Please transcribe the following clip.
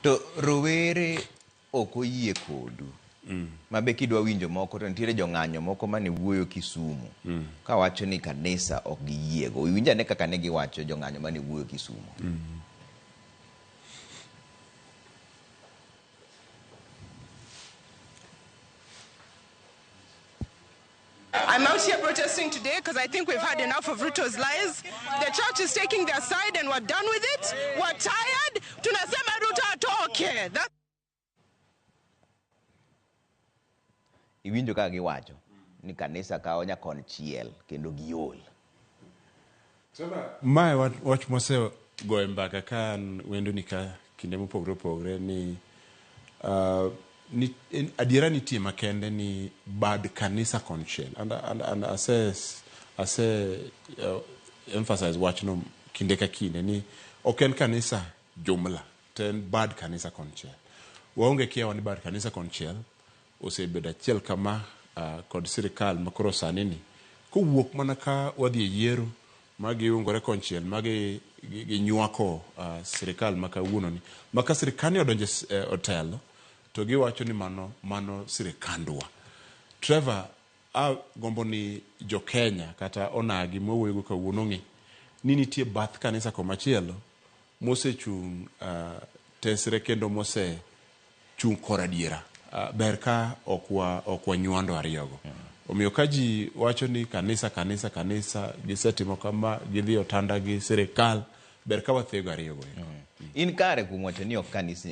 To rowere ok oyie kodu. Ma be kidwa winjo moko to nitiere jong'anyo moko mane wuoyo Kisumu kawacho ni kanisa ok giyiego. Iwinj ane kaka ne giwacho jong'anyo mane wuoyo Kisumu. I'm out here protesting today because I think we've had enough of Ruto's lies. The church is taking their side and we're done with it. We're tired. Tunasema Ruto atoke. That's Iwinjo kaka giwacho ni kanisa kawo nyakonchiel kendo giol. Mae wach mwase goye mbaka ka an wendoni ka kinde mopogore opogore ni ni adiera nitie makende ni bad kanisa konchiel and ase emphasize wachno kinde ka kinde ni ok en kanisa jumla to en bad kanisa konchiel. Waonge kiawa ni bad kanisa konchiel osebedo achiel kama kod sirikal makoro sani ni kowuok mana ka wadhi e yiero ma giungore konchiel ma ginywako sirikal ma kawuono ni ma ka sirikal ni odonjo e otelo to giwacho ni mano sirikandwa. Trevor, agombo ni jo Kenya kata onagi mwawuoyogo kawuono ng'e ni nitie bath kanisa komachielo mosechung' tesre kendo mose chung' kor adiera. Ber ka ok wanywando ariyogo. Omiyo ka ji wacho ni kanisa, kanisa, kanisa, gisetimo kama, gidhi otanda gi sirikal, ber ka wathego ariyogo eko. In kare kuom wacho ni ok kanisa.